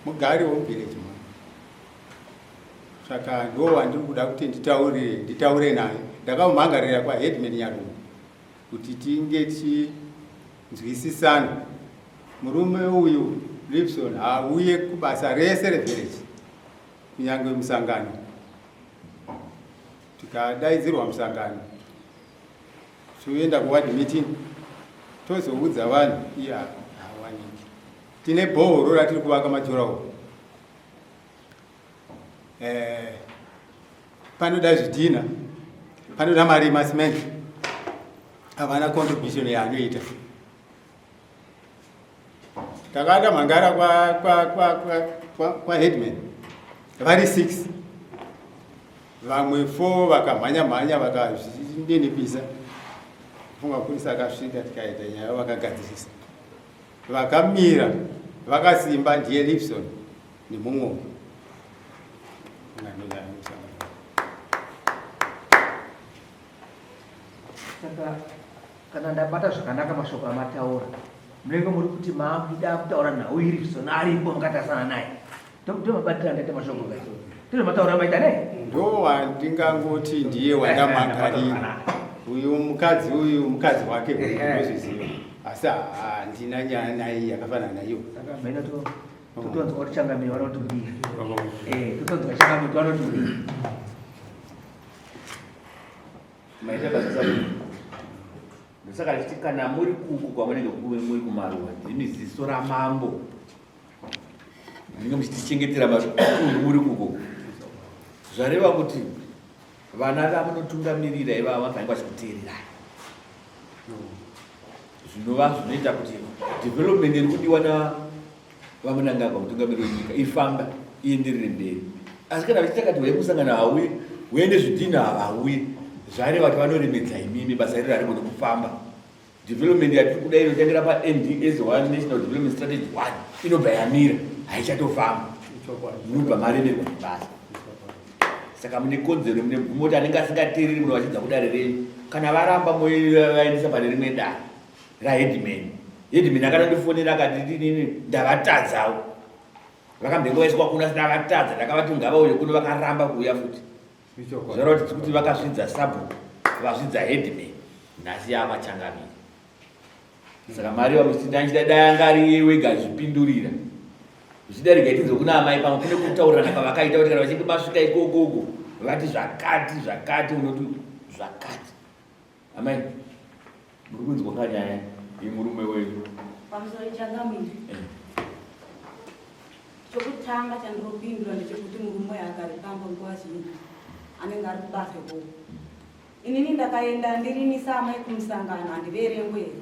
Mugari wemuvillage muno. Saka ndo wandiri kuda kuti nditaure nditaure naye. Ndakamumhangarira kwaheadman Nyarungu kuti tinge tichinzwisisana. Murume uyu Lipson haauye kubasa rese revillage kunyange musangano. Tikadaidzirwa musangano toenda kuward meeting tozoudza vanhu iye haawaniki. Tine bhohoro ratiri kuvaka majorawo eh, panoda zvidhina panoda mari yemacement havana contribution yaanoita takada mhangara kwaheadman vari 6 vamwe 4 vakamhanya mhanya vakazvininipisa funga kurisa akasvika tikaita nyaya vakagadzirisa Vakamira vakasimba ndiye Lipson nemumwe Saka kana ndabata zvakanaka mashoko amataura munenge muri kuti maakuda kutaura nhau iri Lipson aripo makatasana naye ndomabatira ndaita mashoko ndozvamataura maita ne ndo wandingangoti ndiye wandamagarira uyu mukadzi uyu mukadzi wake ndozviziva asi handina nyaya naye yakafanana naiyo totonzwa kuti changamire vanoti kudii eh, totonzwa changamire vanoti kudii maita basa sabhuku ndosaka ndichiti kana muri kuku kwamunenge muri kumaruwa ndimi ziso ramambo munenge muchitichengetera matunhu muri kuko zvareva kuti vana vamunotungamirira ivava vanofanira vachikuteererai zvinova zvinoita kuti development iri kudiwa navamunangagwa mutungamiri wenyika ifamba ienderere mberi asi kana vachiita kati huye musangano hauye huye nezvidhina havauye zvareva kuti vanoremedza imimi basa iriro harigone kufamba Development yatiri kuda inotangira paNDS 1 National Development Strategy 1 inobva yamira haichatofamba, munobva maremerwa nebasa. Saka mune kodzero, mune mvumo kuti anenge asingateereri muno vachidza kudare renyu, kana varamba movaendesa pane rimwe dare raheadman. Headman akatondifonera akati ndinini ndavatadzawo, vakambenge vaiswa kuno asi ndavatadza, ndakavati ngavauye kuno vakaramba kuuya futi. Zvareva kuti kuti vakazvidza sabhuku vazvidza headman nhasi yava changamire. Saka mari vamuchiti ndachida dai anga ari iye wega azvipindurira. Zvichida regai tinzwe kuna amai pamwe kune kutaurirana kwavakaita kuti kana vachinge masvika ikokoko vati zvakati zvakati unoti zvakati. Amai muri kunzwa kanyaya yemurume wenyu. Pamusoro changamire. Eh. Chokutanga chandinopindura ndechekuti murume uyu agari pamba nguva zhinji anenge ari kubasa ikoko. Inini ndakaenda ndirini saamai kumusangano handiverengwe here?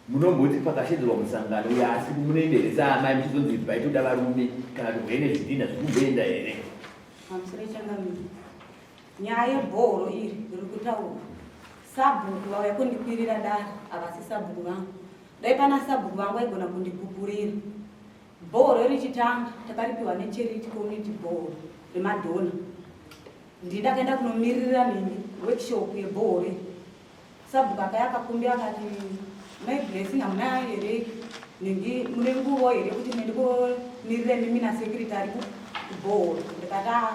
Munomboti pakashedzerwa musangano uyo asi munoenda here saamai muchizonzi ibvai toda varume kana kuti mune zvidhinha zvikumboenda here? Pamusoro changamire. Nyaya yebhohoro iri riri kutaurwa sabhuku vauya kundikwirira dare havasi sabhuku vangu. Dai pana sabhuku vangu vaigona kundipupurira. Bhohoro richitanga takaripiwa necharity community bhohoro remadhona. Ndini ndakaenda kunomiririra nini workshop yebhohoro iri. Sabhuku akaya akakumbira akati mai Blessing hamuna here nhingi mune nguvo here kuti muende komirira imimi nasekretary kubhohoro ndikati ah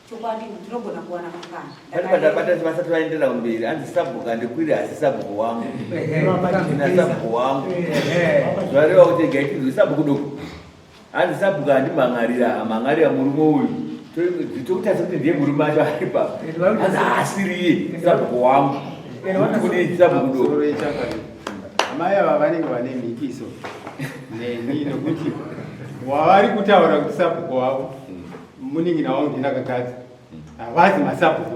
chokwadi ndinogona kuwana mukana. Pane pandabata vasati vaenderera kumberi hanzi sabhuku handikwiri asi sabhuku wangu ndina sabhuku wangu zvareva kuti regai tinzwe sabhuku doko hanzi sabhuku handimhan'arira amhan'arira murume uyu tokutarisa kuti ndiye murume acho ari pa hanzi haasiriye sabhuku wangu kudii sabhuku doko amai ava vanenge vane mhikiso neni nokuti wavari kutaura kuti sabhuku wavo munin'ina wangu ndinakakadzi havazi masabhuku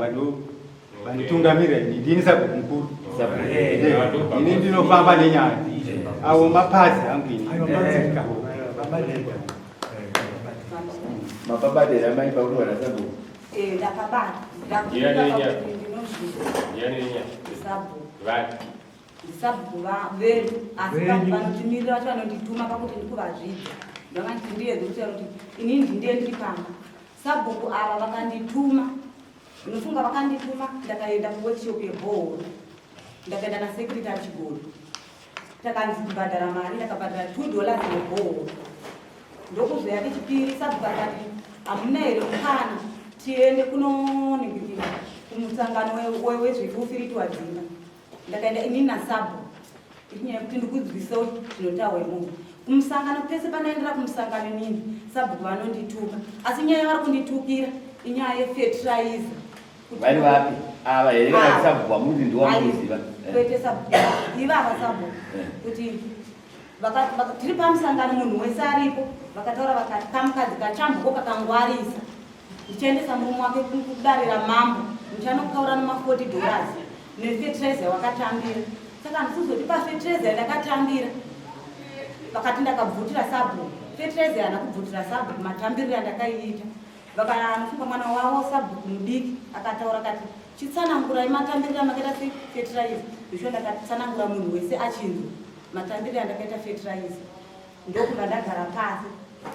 vanotungamira ini ndini sabhuku mukuru ini ndinofamba nenyaya avo mapazi angu ini mapabata here amai pakuti vana sabhuku eh, ndakabata ndisabhuku vedu asi vanotimirira vacho vanondituma pakuti ndikuvazvidza ndavanditi ndiedze kutaura kuti inini ndindiye ndiri pamba Sabhuku ava vakandituma, ndinofunga vakandituma, ndakaenda kuworkshop yebhohoro, ndakaenda nasekretary Chigodo. Takanzi kubhadhara mari, ndakabhadhara $2 nebhohoro. Ndokuzoya kechipiri sabhuku akati hamuna here mukana tiende kunoningirira kumusangano wezvekufiritiwa dzimba. Ndakaenda inini nasabhuku inyaya yekuti ndikudzwisewo zvinotaurwa imomo kumusangano. Pese pandaendera kumusangano inini sabhuku vanondituka, asi nyaya yavari kunditukira inyaya yefetiraiza. Vari vapi ava here kana sabhuku vamuti ndiwamunoziva? Kwete sabhuku ivava, sabhuku kuti tiri pamusangano munhu wese aripo, vakataura vakati kamukadzi kachambuko kakangwarisa, ndichaendesa murume wake kudare ramambo, ndichanokaura nema$40 nefetiraiza wakatambira. Saka handisizoti pafetiraiza yandakatambira vakati ndakabvutira sabhuku fetiraiza. Hana kubvutira sabhuku matambiriro andakaiita. Vakanofunga mwana wavo sabhuku mudiki akataura akati chitsanangurai matambiriro amakaita fetiraiza. Ndisho ndakatsanangura munhu wese achinzwa matambiriro andakaita fetiraiza. Ndokubva ndagara pasi.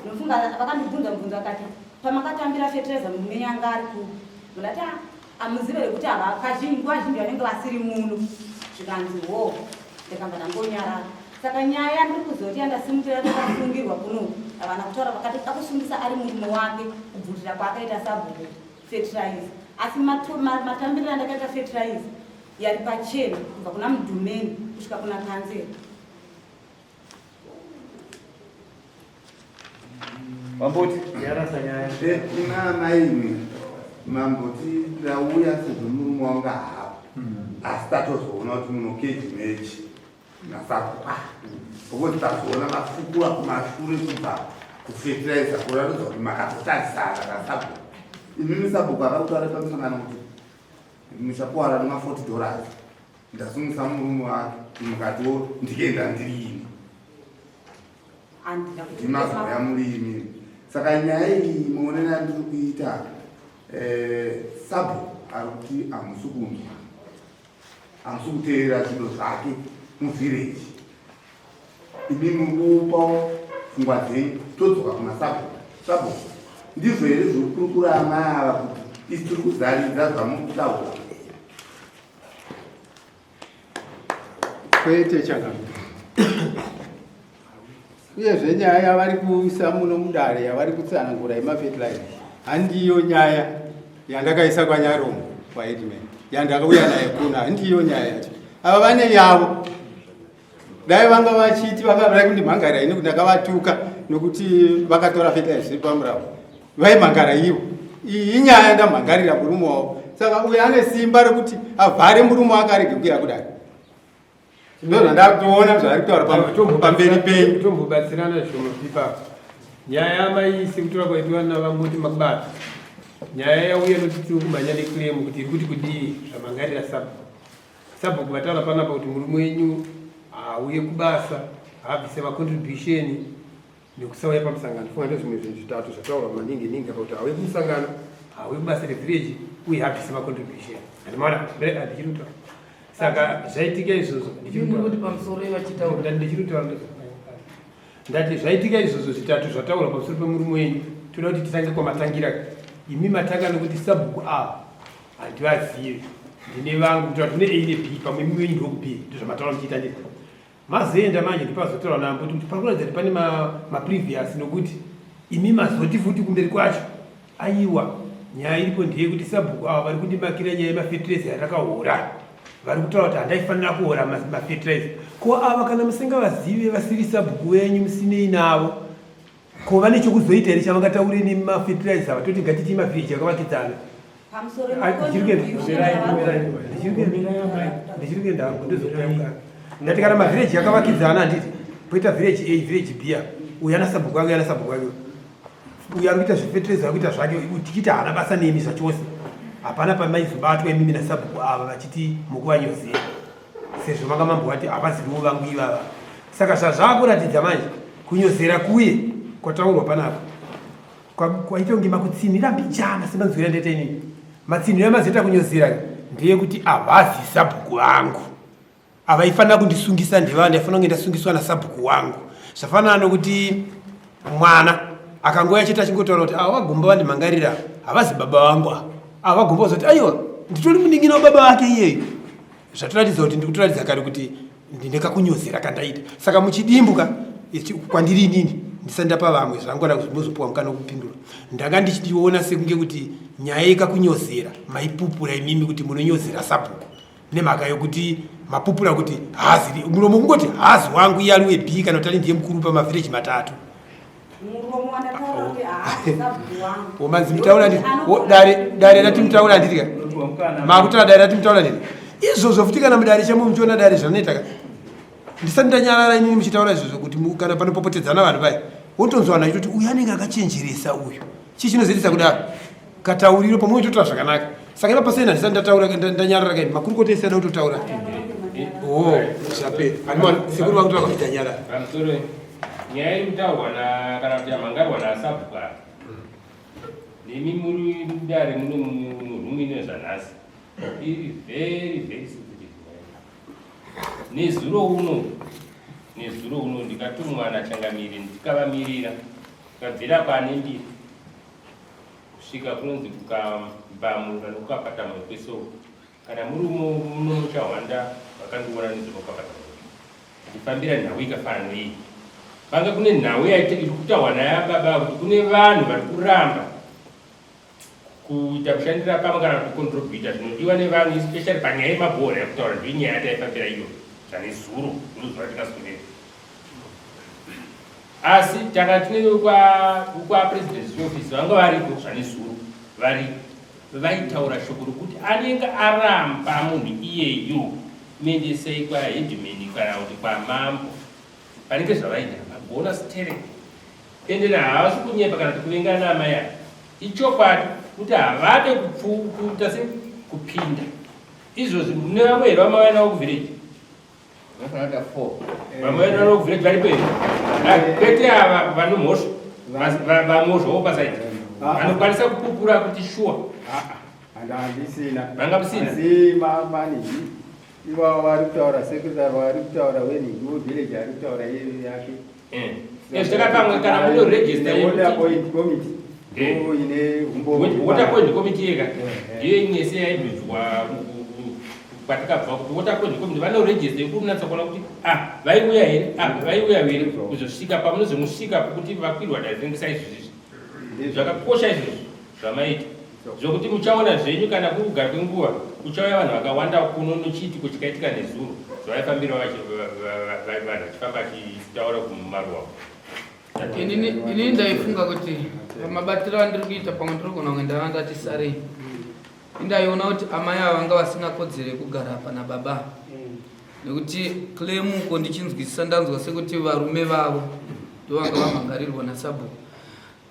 Nofunga vakandibvunza mubvunzo akati pamakatambira fetiraiza murume yanga ari kupi? Ndati amuzive here kuti kazhinji nguva zhinji vanenge vasiri muno. Zvikanzi ho, ndakamba ndangonyarara. Saka nyaya yandiri kuzoti yandasimukira takasungirwa kuno havana kutaura, vakati akusungisa ari murume wake kubvutira kwaakaita sabhuku fetiraiza, asi matambiriro andakaita fetiraiza yari pachena kubva kuna mudhumeni kusvika kuna kanzera. Mamboti yarasa nyaya. Ina amaini mamboti ndauya sezvo murume wangu hapo, asi tatozoona kuti muno cage match nasabhuku, because tazoona mafukura kumashure kubva kufetiraiza kuratidza kuti makatotarisana nasabhuku. Inini sabhuku akakutaura pamusangano kuti muchakuwara nema$40, ndasungisa murume wake, mukatiwo ndikaenda ndiri ini. Handina kuti Ndimazouya muri imini. Saka nyaya iyi muonero yandiri kuita, sabhuku ari kuti hamusi kunzwa, hamusi kuteerera zvinhu zvake muvhireji. Imi muri kupawo pfungwa dzenyu. Todzoka kuna sabhuku. Sabhuku, ndizvo here zviri kurukura amai ava kuti isi tiri kuzaridza zvamuri kutaura? Kwete changamire. Uyezve nyaya yavari kuisa muno mudare yavari kutsanangura yemafetilizer handiyo nyaya yandakaisa kwaNyarongo kwaheadman yandakauya naye kuno, handiyo nyaya yacho. Ava vane yavo. Dai vanga vachiti vanga vari kundimhangarira ini kuti ndakavatuka nokuti vakatora fertilizer zviri pamurau, vaimhangara ivo. Iyi inyaya ndamhangarira murume wavo, saka uyo ane simba rekuti avhare murume wake arege kuya kudai. Ndozvandakutoona zvaari kutaura pamberi penyu. Tombobatsirana zvishoma ipapo. Nyaya yamai sekutora kwaitwa navamboti makubata nyaya yauya noti tiri kumhanya neclaim kuti iri kuti kudii zvamangarira sabhuku. Sabhuku vataura panapa kuti murume wenyu hauye kubasa, haabvise macontribution nekusauya pamusangano. Funga ndozvimwe zvinhu zvitatu zvataurwa maningi ningi apa kuti hauye kumusangano, hauye kubasa revillage uye haabvise macontribution. Handimaona ndichiri kutaura. Saka zvaitika izvozvo kuti pamusoro vachitaura. Ndichiri kutaura. Ndati zvaitika izvozvo zvitatu zvataurwa pamusoro pemurume wenyu, toda kuti titange kwamatangira. Imi matanga nokuti sabhuku ava handivazivi, ndine vangu, kutora tine A ne B, pamwe imi wenyu ndoku B, ndozvamataura muchiita. Ndii mazoenda manje ndipazotaura nambo kuti pari kuratidza kuti pane maprevious nokuti imi mazoti futi kumberi kwacho aiwa nyaya iripo ndeyekuti sabhuku ava vari kundimakira nyaya yemafetireza yatakahora, vari kutaura kuti handaifanira kuhora mafetireza. Ko ava kana musingavazive, vasiri sabhuku wenyu, musinei navo, ko vane chokuzoita here chavangataure nemafetireza? Vatoti ngatiti mavhireji akavakidzana. Pamusoro. Ndichiri kuenda hangu, ndozokuyamukana. Ndati kana mavhireji akavakidzana, handiti poita vhireji A, vhireji B apa, uyu ana sabhuku wake, ana sabhuku wake, uyu ari kuita zvifetireza, ari kuita zvake, tichiti haana basa nemi zvachose. Hapana pamaizobatwa imimi nasabhuku ava vachiti mukuvanyozera, sezvo manga mambovati havaziviwo vangu ivava. Saka zvazvaakuratidza manje kunyozera kuye kwataurwa panapa kwaita kunge makutsinhira mbichana semanzwira ndaita inini. Matsinhiro amazoita kunyozera ndeyekuti havazi sabhuku vangu, havaifanira kundisungisa, ndivava ndaifanira kunge ndasungiswa nasabhuku wangu. Zvafanana nokuti mwana akangouya chete achingotaura kuti ava vagomba vandimhangarira havazi baba vangu ava, ava vagomba vazoti aiwa nditori munin'ina wababa vake iyeyu. Zvatoratidza kuti ndikutoratidza kare kuti Ndine kakunyozera kandaita. Saka muchidimbu ka kwandiri inini ndisati ndapa vamwe zvangu kana mozopuwa mukana wekupindura. Ndanga ndichiona sekunge kuti nyaya yekakunyozera maipupura imimi kuti munonyozera sabhuku nemhaka yokuti mapupura kuti haazi muromo kungoti haazi wangu iye ari web kana kuti ari ndiye mukuru pamavhireji matatu. Omanzi mutaura nditi dare dare rati mutaura nditi ka makutaura dare rati mutaura nditi izvozvo futi kana mudare chemo muchiona dare zvanoita ka ndisati ndanyarara inini muchitaura izvozvo kuti kana panopopotedzana vanhu vaya wotonzwa vanhu vachitoti uyu anenge akachenjeresa uyu chii chinozoitisa kudaro katauriro pamwe uitotaura zvakanaka saka ipa pasina ndisati ndataura ndanyarara kaini makurukota ese ada kutotaura o oh, zvapera sekuru vakutora kuti ndanyarara Nyaya iri kutaurwa na kana kuti yamhangarwa nasabhuku apa nemi muri mudare muno murumu ino zvanhasi iri very very sensitive nyaya. Nezuro uno nezuro uno ndikatumwa nachangamire ndikavamirira ndikabvira pane mbiri kusvika kunonzi kukambamura nokukapata mwekwesoo kana muri muno muchahwanda vakandiona nezuro kukapata Kufambira nhau ikafanana neiyi. Panga kune nhau yaita iri kutaurwa naye baba kuti kune vanhu vari kuramba kuita kushandira pamwe kana kucontributa zvinodiwa nevamwe especially panyaya yemabhora yakutaura ndiyo nyaya yataifambira iyo zvanezuro unozuva tikaswedera asi tanga tine kwapresident's office vanga varipo zvanezuro varipo vaitaura shoko rokuti anenge aramba munhu iyeyo Muendesei kwa headman kana kuti kwa mambo. Panenge zvavaita vagona sterek. Ende na havasi kunyepa kana kuti kuvengana amai ava. Ichokwadi kuti havade kuita se kupinda. Izvozvi mune vamwe here vamauya navo kuvillage? Vamauya navo kuvillage varipo here? Ah, kwete ava vanomhosva. Vamhosvawo pasaidi. Vanokwanisa kupupura kuti shuwa. Ah, ah. Handisina. Manga musina? Asi maniji ivavo vari kutaura secretary vari kutaura wenhingi wevillage ari kutaura iye yake. Eh. Eh, zvakapamwe kana muno register water point committee. Eh. Ndo ine humbowo. Water point committee yega. Ndiyo imwe yese yaibvunzwa kwatikabva kuti water point committee vano register yekunatsa kuona kuti ah vaiuya here ah vaiuya here kuzosvika pamunozomusvika pokuti vakwirwa dare rinenge saizvozvizvi. Zvakakosha izvozvo zvamaita. Zvokuti muchaona zvenyu kana kuri kugara kwenguva kuchauya vanhu vakawanda kuno nechiitiko chikaitika nezuro zvavaifambira vanhu vachifamba vachitaura kumaruwa. Inini ndaifunga kuti pamabatiro andiri kuita pamwe ndiri kugona kunge ndava ndati sarei. Indaiona kuti amai ava vanga vasina kodzero yekugara apa nababa nekuti claim uko ndichinzwisisa ndanzwa sekuti varume vavo ndovanga vamhangarirwa nasabhuku.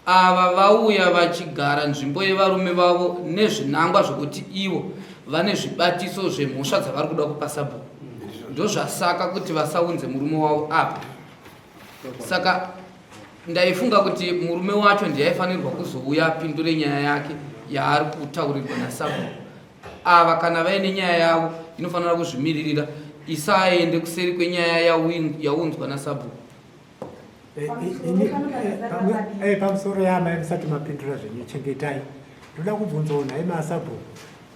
Ava vauya vachigara nzvimbo yevarume vavo nezvinangwa zvekuti ivo vane zvibatiso zvemhosva dzavari kuda kupa sabhuku. Ndozvasaka kuti vasaunze murume wavo apa. Saka ndaifunga kuti murume wacho ndiye aifanirwa kuzouya apindure nyaya yake yaari kutaurirwa nasabhuku. Ava kana vaine nyaya yavo inofanira kuzvimiririra isaende kuseri kwenyaya yaunzwa nasabhuku. Eh, eh, eh, pamusoro yaamai musati mapindura zvenyu chengetai ndoda kubvunzawo nhai masabhuku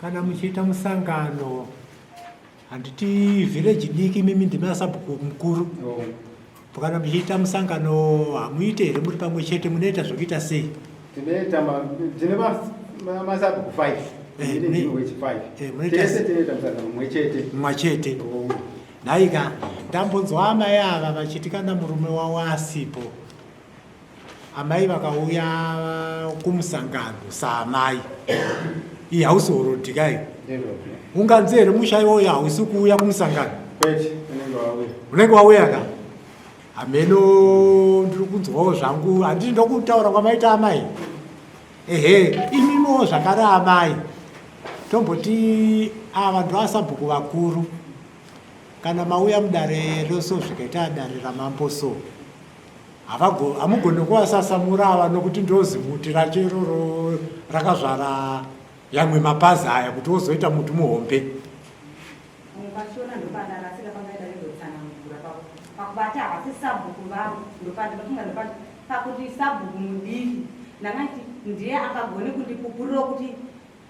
kana muchiita musangano handiti village diki imimi ndimi asabhuku mukuru oh. kana muchiita musangano hamuite here muri pamwe chete munoita zvekuita sei tinoita tine masabhuku 5 tese tinoita musangano mumwe chete mumwe chete oh. Nhaika, ndambonzwa amai ava vachiti kana murume wavo asipo, amai vakauya kumusangano saamai. Iyi hausi horodhi kai? Unganzi here musha iwoyo hausi kuuya kumusangano? Kwete, unenge wauya. Unenge wauya ka? Hameno ndiri kunzwawo zvangu, handiti ndokutaura kwamaita amai. Ehe, imimiwo zvakare amai. Tomboti ava ndoasabhuku vakuru. Kana mauya mudare roso zvikaita dare ramambo so havago hamugone kuvasasamura ava nokuti ndozimuti racho iroro rakazvara yamwe mapazi aya kuti wozoita muti muhombe. Pachiona ndopandarasika pangaita nezotsanangura pakubata havasi sabhuku vangu ndopandafunga ndopati pakuti sabhuku mudiki ndangati ndiye akagone kundipupurira kuti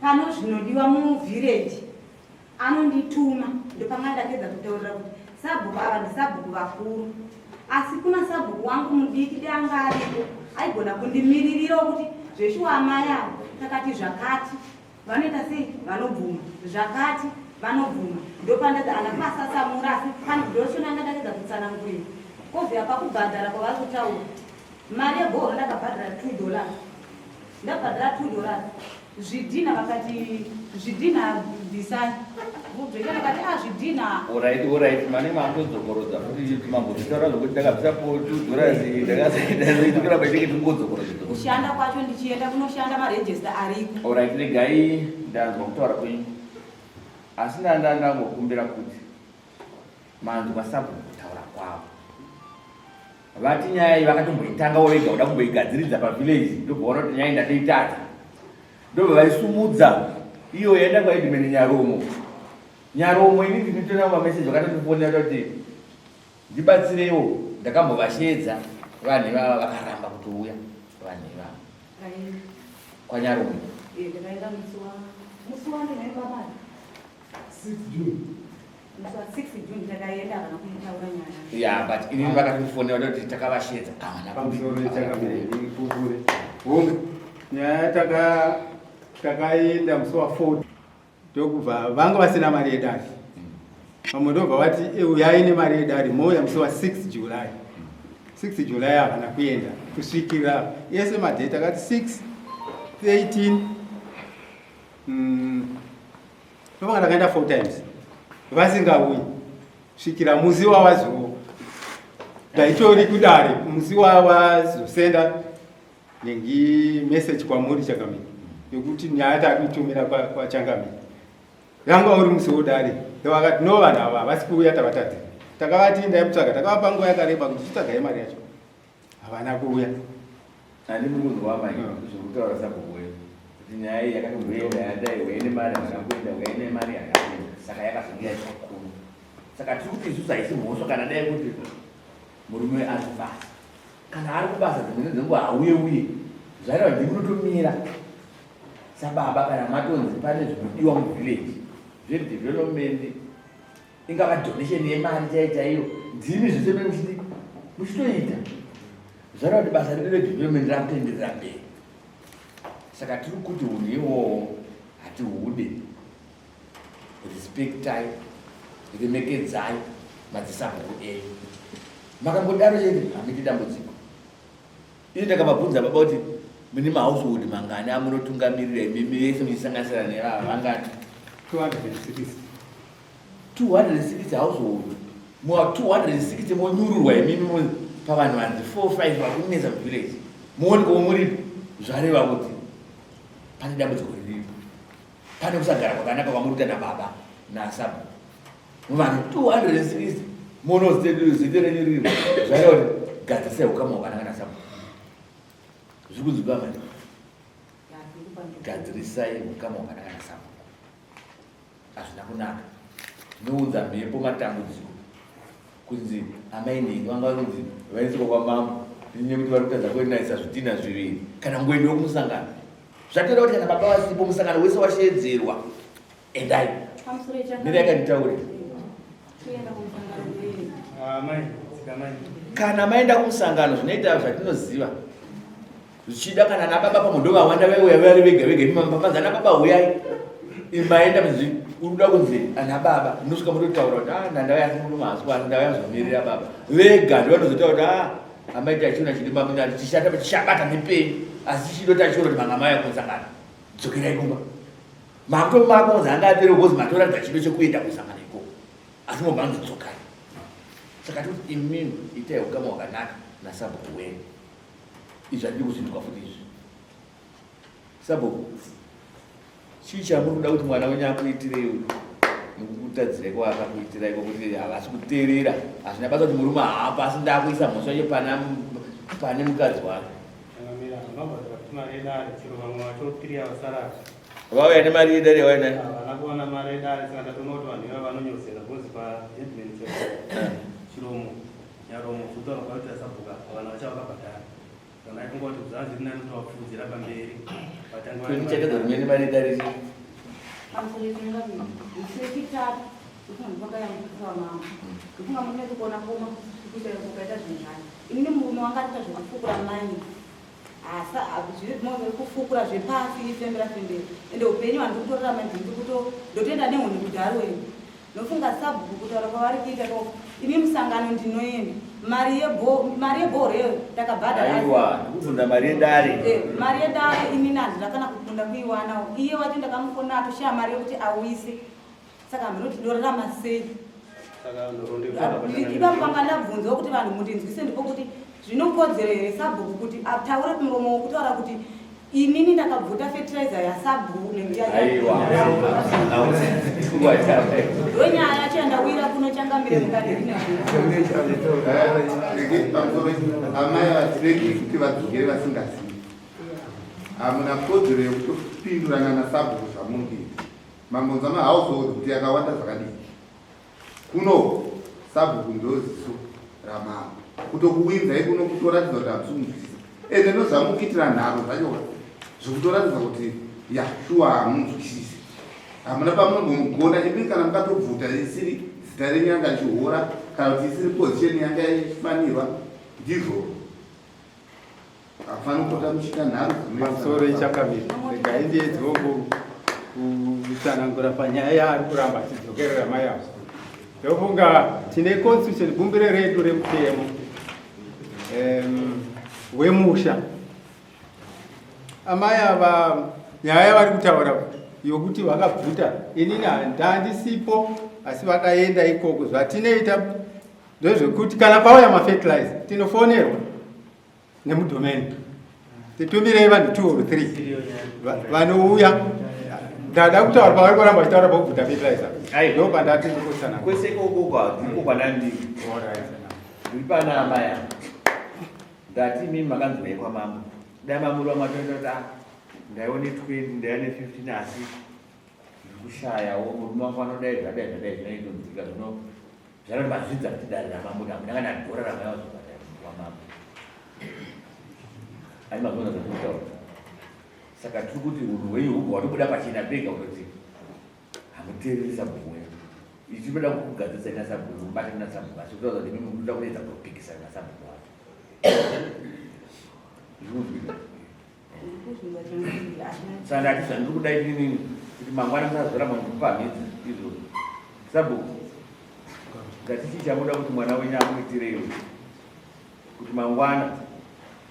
pano zvinodiwa muvhireji anondituma ndopanga ndapedza kutaurira kuti Sabhuku ava ndisabhuku vakuru, asi kuna sabhuku wangu mudiki dai anga aripo aigona kundimiririrawo kuti zveshuwa amai ava takati zvakati vanoita sei vanobvuma zvakati vanobvuma ndopandadza ana kuvasasamura asi ndoshona anga ndakedza kutsanangurira kozouya pakubhadhara kwavari kutaura mari yebhohoro ndakabhadhara $2 ndabhadhara $2 Zvidhinha vakati zvidhinha bvisai. Vobveka vakati ah zvidhinha. Alright, alright, mane makudzokorodza futi mambotaura zvokuti ndakabvisa po $2 ndakazoita kuramba cheke tingodzokorodza. Kushanda kwacho ndichienda kunoshanda maregister ariko. Alright, regai ndanzwa kutaura kwenyu. Asi ndanda ndangokumbira kuti manzwa sabhuku kutaura kwavo. Vati nyaya iyi vakatomboitangawo vega kuda kumboigadziridza pavillage ndobva vaona kuti nyaya iyi ndatoitadza. Ndobva vaisumudza iyo yaenda kwaEdman Nyaromo. Nyaromo ini ndinotoona mameseji vakatondifonera kuti ndibatsireiwo ndakambovasheedza vanhu ivava vakaramba kutouya vanhu ivava kwaNyaromo. Ndakaenda musi wa musi wa ndinaimba mari. 6 June. Musi wa 6 June takaenda havana kuitaura nyaya. Yeah, but inini vakatifonera kuti takavashedza havana Pamusoro changamire hongu nyaya taka takaenda musi wa 4 ndokubva vanga vasina mari yedare vamwe ndobva vati "Eh, uyai nemari yedare mouya musi wa 6 July 6 July havana kuenda kusvikira ese madheti akati 6 13 Ndobva ndakaenda 4 times vasingauyi svikira musi wawazo ndaitori kudare musi wawazosenda nengi message kwamuri changamire yekuti nyaya takuitumira kwachangamire yanga uri musi wodare vakati no vanhu ava havasi kuuya tavatadzi takavati ndai kutsvaga takavapa nguva yakareba kuti titsvagai mari yacho havana kuuya. Handi mukunzwa amai zviri kutaura sabhuku wenyu kuti nyaya iyi yakatomboenda yadai uye nemari havana kuenda uye nemari havana kuenda saka yakazonge yaitwa kuru saka tiri kuti isusu haisi mhosva kana dai kuti murume ari kubasa kana ari kubasa dzimweni dzenguva hauye uye zvareva ndimi munotomira sababa kana matonzi pane zvinodiwa muvillage zvedevelopment ingava donation yemari chaiyo chaiyo ndimi zvese mene muchiti muchitoita zvareva kuti basa redu redevelopment rakutoenderera mberi saka tiri kuti unhu iwowo hatihude respectai remekedzai madzisabhuku enyu makangodaro chete hamuiti dambudziko Ini ndakavabvunza baba kuti mune mahousehold mangani amunotungamirira imimi vese muchisanganisira nevava vangani? 260. 260 household. Muwa 260 monyururwa imimi pavanhu vanzi 4 5 vakunetsa muvillage. Muonekwa muripo zvareva kuti pane dambudziko riripo. Pane kusagara kwakanaka kwamuri kuita nababa nasabhuku. Vanhu 260 mono zite renyu riri zvareva kuti gadzirisai ukama hwakanaka nasabhuku. Zviri kunzwika manje? Gadzirisai ukama hwakanaka nasabhuku. Hazvina kunaka. Zvinounza mhepo matambudziko. Kunzi amai nhingi vanga vari kunzi vaiswa kwamambo nekuti vari kutadza kuendaisa zvidhinha zviviri kana kungoendawo kumusangano. Zvatoda kuti kana baba vasipo musangano wese washeedzerwa. Endai. Mirai kanditaure. Kana maenda kumusangano zvinoita zvatinoziva zvichida kana ana baba pamwe ndovawanda vaiuya vari vega vega imi mapanzi ana baba huyai maenda mzi uri kuda kunzi ana baba munosvika mototaura kuti ah ndandauya asi murume haasi kwani ndauya kuzomirira baba vega ndovanozotaura kuti ah amai tachiona chiri mamina tichishata tichabata nepenyu asi chido tachiona kuti manga mauya kumusangano dzokerai kumba Makuto mako kunzi anga apere because matoratidza chido chekuenda kusangana ikoko asi mobva anzi dzokai. Saka toti imimi itai ukama hwakanaka nasabhuku wenyu. Izvi handidi kuzvinzwa futi izvi. Sabhuku, chii chamuri kuda kuti mwana wenyu akuitirei uyu? Nokukutadzirai kwaakakuitirai kwekuti havasi kuteerera. Hazvina basa kuti murume haapo asi ndakuisa mhosva yacho pana pane mukadzi wake. Vauya nemari yedare yauya nayo. Havana kuwana mari yedare saka ndatoona kuti vanhu ivava vanonyozera because paheadman Chiromo Nyaromo kutaura kwaita sabhuka vanhu vacha vakabhadhara. Saka ndaifunga kuti zvanga zviri nani kuti vapfuudzira pamberi vatange Chakadza kumene mari yedare. Pamusoro pechinga musi wechitatu. Ndopakayambukisawa mama. Ndofunga munenge kuona kuoma kuita kukaita zvinhu zvacho. Inini murume wanga arikuita zvekufukura maini. Asa zviri kufukura zvepasi fembera fembera. Ende upenyu handiri kutorarama ndiri kuto ndotoenda nehuni kudharo ini. Ndofunga sabhuku kutaura kwavari kuita ko ini musangano ndinoenda. Mari yebho mari yebhoro iyoyo ndakabhadhara. Aiwa, ndikubvunza mari yedare. Eh, mari yedare inini handina kana kukunda kuiwanawo. Iye wacho ndakamufonera atoshaya mari yekuti awise. Saka hameno kuti ndorarama sei. Ipapo panga ndabvunzwa kuti vanhu mundinzwise ndipo kuti zvinokodzero here sabhuku kuti ataure kumuromo wokutaura kuti inini ndakabvuta fertilizer yasabhuku ndonyaya yacho yandawira kuno changamire mukadini. Amai vatiregi kuti vadzokere vasingazivi. Hamuna kodzero yekutopindurana nasabhuku zvamuri kuita. Mambonzwa mahousehold kuti yakawanda zvakadii. Kuno sabhuku ndoziso ramambo. Kutokuwinzai kuno kutoratidza kuti hamusi kunzwisisa. Ende ndozvamukuitira nharo zvacho zvikutoratidza kuti ya shuwa hamunzwisisi. Hamuna pamunombomugona imi kana mukatobvuta isiri zita renyu yanga ichihora kana kuti isiri position yanga ichifanirwa ndizvo. Hapana kupota muchiita nharo Pamusoro ichangamire, regai ndiedzewo kutsanangura panyaya yaari kuramba achidzokerera mai avo. Ndofunga tine constitution bumbiro redu remutemo wemusha. Amai ava nyaya yavari kutaura yokuti vakabvuta, inini handandisipo asi vakaenda ikoko. Zvatinoita ndezvekuti kana pauya mafertilizer tinofonerwa nemudomeni titumirei vanhu 2 or 3 vanouya. Ndada kutaura pavari kuramba vachitaura pokubvuta fertilizer, ndo pandati ndikutsanangura. Kwese ikoko ndiko kwanandiri ndiri pana amai ava. Ndati imimi makanzwei kwamambo? Dai mamuri vamatoenda kuti ah, ndaione 20 ndaione 15 asi ndikushayawo murume wangu anodai zvadai zvadai zvinoitonzwika zvino zvanoti mazvidza kuti dare ramambo hamuna kana dhora ramaiwazobhadhara wamambo ani mazviona zvandikutaura. Saka tiri kuti unhu hwenyu hubva hwatobuda pachena pega kutoti hamuteereri sabhuku wenyu. Ichi tinoda kukugadzisai nasabhuku, mubatane nasabhuku, asi kutaura kuti imimi munoda kuedza kupikisana nasabhuku wacho. Zvikunzwika? Saka ndati zvandiri kuda inini kuti mangwana musazoramba muchipamhidza izvozvo. Sabhuku, ngati chii chamuda kuti mwana wenyu amuitireiwo kuti mangwana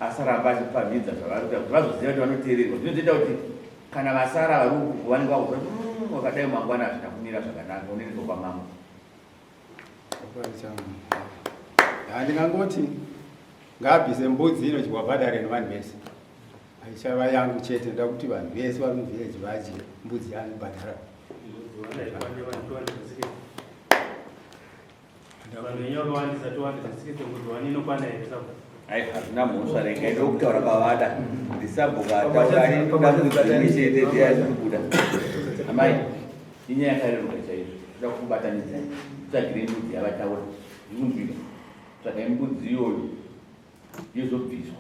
asaramba achipamhidza zvavari kuita kuti vazoziva kuti vanoteererwa. Zvinozoita kuti kana vasara vari uku vanenge vakuziva kuti wakadai mangwana hazvina kumira zvakanaka, unoendeswa kwamambo. Handingangoti ngaabvise mbudzi inodyiwa padare nevanhu vese, haichava yangu chete. Ndoda kuti vanhu vese vari muvhileji vadye mbudzi yaanobhadhara. Vanhu venyu vakawandisa 260 mbudzi wani inokwana here sabhuku? Ai, hazvina mhosva, regai ndokutaura kwavada. Ndisabhuku ataura dambudziko rimwe chete ndeyazvikubuda. Amai, inyaya yakareruka chaizvo. Toda kukubatanidzai. Tsvagirei mbudzi yavataura. Zvikunzwika? Tsvagai mbudzi iyoyo yozobviswa.